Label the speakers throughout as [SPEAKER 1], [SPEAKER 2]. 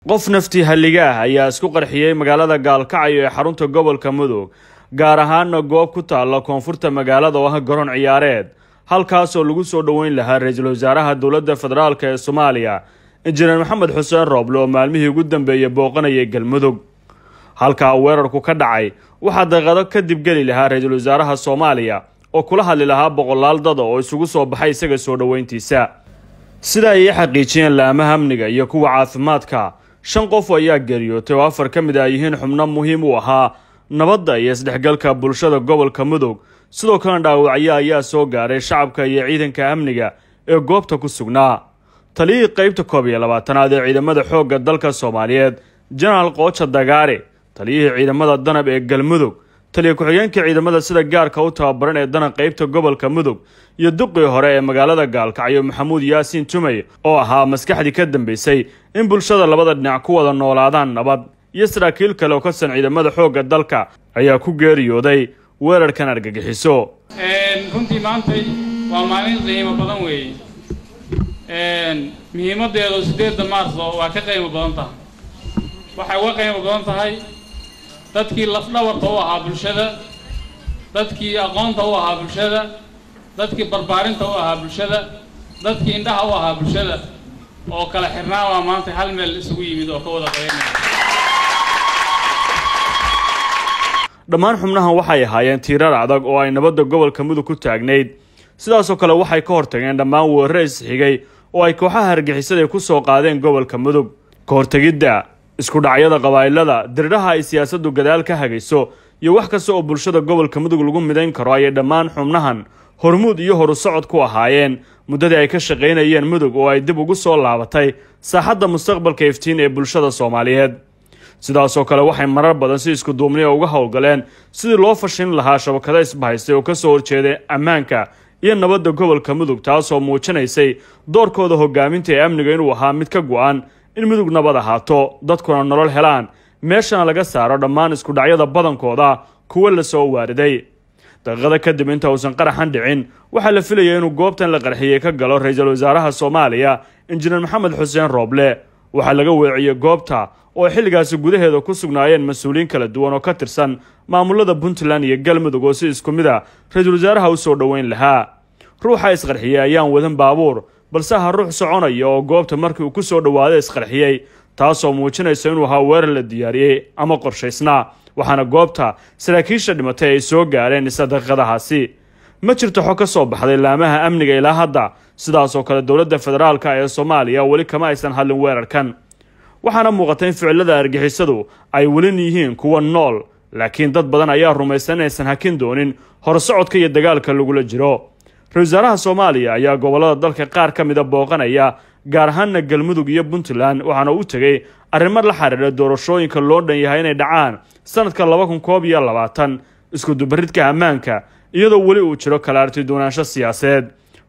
[SPEAKER 1] Qof naftii halliga ah ayaa isku qarxiyey magaalada Gaalkacyo ee xarunta gobolka Mudug, gaar ahaana goob ku taalla koonfurta magaalada oo ah garoon ciyaareed, halkaasoo lagu soo dhoweyn lahaa ra-iisul wasaaraha dowladda federaalk ee Soomaaliya Injineer Maxamed Xuseen Rooble oo maalmihii ugu dambeeyey booqanayay Galmudug. Halkaa weerarku ka dhacay waxaa daqiiqado kadib geli lahaa ra-iisul wasaaraha Soomaaliya oo kula hadli lahaa boqolaal dada oo isugu soo baxay isaga soo dhoweyntiisa. Sida ay xaqiijiyeen laamaha amniga iyo kuwa caafimaadka, 5 qof ayaa geeriyootay oo 4 ka mid ah yihiin xubno muhiim u ahaa nabadda iyo isdhexgalka bulshada gobolka Mudug. Sidoo kalena dhaawacyo ayaa soo gaaray shacabka iyo ciidanka amniga ee goobta ku sugnaa. Taliyihii qaybta 21aad ee ciidamada xoogga dalka Soomaaliyeed Jenaraal Qooja Dagaare, taliyihii ciidamada danab ee Galmudug, taliye ku-xigeenka ciidamada sida gaarka u tababaran ee danab qaybta gobolka Mudug iyo duqii hore ee magaalada Gaalkacyo Maxamuud Yaasiin Tumey oo ahaa maskaxdii ka dambeysay in bulshada labada dhinac ku wada noolaadaan nabad, iyo saraakiil kale oo ka san ciidamada xoogga dalka ayaa ku geeriyooday weerarkan argagixiso.
[SPEAKER 2] Runtii maantay waa maalin qiimo badan weeye. Muhiimaddeedu 8 Maarso waa ka qiimo badan tahay. Waxay uga qiimo badan tahay dadkii lafdhabarta u ahaa bulshada, dadkii aqoonta u ahaa bulshada, dadkii barbaarinta u ahaa bulshada, dadkii indhaha u ahaa bulshada oo kala xirnaa waa maanta hal meel isugu yimid oo ka wada qaybinaya.
[SPEAKER 1] Dhammaan xubnahan waxay ahaayeen tiirar adag oo ay nabadda gobolka Mudug ku taagnayd. Sidaasoo kale waxay ka hortageen dhammaan weeraro isxigay oo ay kooxaha argixisada ku soo qaadeen gobolka Mudug. Ka hortagidda isku dhacyada qabaa'ilada, dirirraha ay siyaasaddu gadaal ka hagayso iyo wax kasta oo bulshada gobolka Mudug lagu midayn karo ayay dhammaan xubnahan hormuud iyo horu socod ku ahaayeen muddadii ay ka shaqaynayeen Mudug oo ay dib ugu soo laabatay saaxadda mustaqbalka iftiin ee bulshada Soomaaliyeed. Sidaasoo kale waxay marar badan si isku duubniya uga howlgaleen sidii loo fashin lahaa shabakada isbahaystay oo ka soo horjeeday ammaanka iyo nabadda gobolka Mudug, taasoo muujinaysay doorkooda hogaaminta ee amniga inuu ahaa mid ka go'an in Mudug nabad ahaato, dadkuna nolol helaan, meeshana laga saaro dhammaan isku dhacyada badankooda kuwa la soo waariday. Daqiiqada kadib inta uusan qaraxan dhicin waxaa la filayay inuu goobtan la qarxiyey ka galo ra-iisul wasaaraha Soomaaliya Injineer Maxamed Xuseen Rooble. Waxaa laga weeciyey goobta oo xilligaasi gudaheeda ku sugnaayeen mas-uuliyiin kala duwan oo ka tirsan maamulada Puntland iyo Galmudug oo si isku mid ah ra-iisul wasaaraha u soo dhoweyn lahaa. Ruuxa isqarxiyey ayaan wadan baabuur, balse ha ruux soconaya oo goobta markii uu ku soo dhowaaday isqarxiyey, taasoo muujinaysa inuu ahaa weerar la diyaariyey ama qorshaysnaa. Waxaana goobta saraakiisha dhimatay ay soo gaareen isla daqiiqadahaasi. Ma jirto xog ka soo baxday laamaha amniga ilaa hadda. Sidaasoo kale dowladda federaalka ee Soomaaliya weli kama aysan hadlin weerarkan. Waxaana muuqata in ficilada argixisadu ay welin yihiin kuwa nool, laakiin dad badan ayaa rumaysan inaysan hakin doonin horsocodka iyo dagaalka lagula jiro. Ra-iisul wasaaraha Soomaaliya ayaa gobolada dalka qaar ka mida booqanaya, gaar ahaana Galmudug iyo Puntland, waxaana u tegay arrimo la xiriira doorashooyinka loo dhan yahay inay dhacaan sanadka 2021, isku dubaridka ammaanka, iyadoo weli uu jiro kala arti duwanaansho siyaasadeed.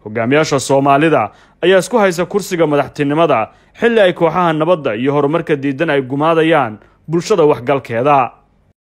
[SPEAKER 1] Hogaamiyaasha Soomaalida ayaa isku haysa kursiga madaxtinimada xilli ay kooxaha nabadda iyo horumarka diidan ay gumaadayaan bulshada waxgalkeeda.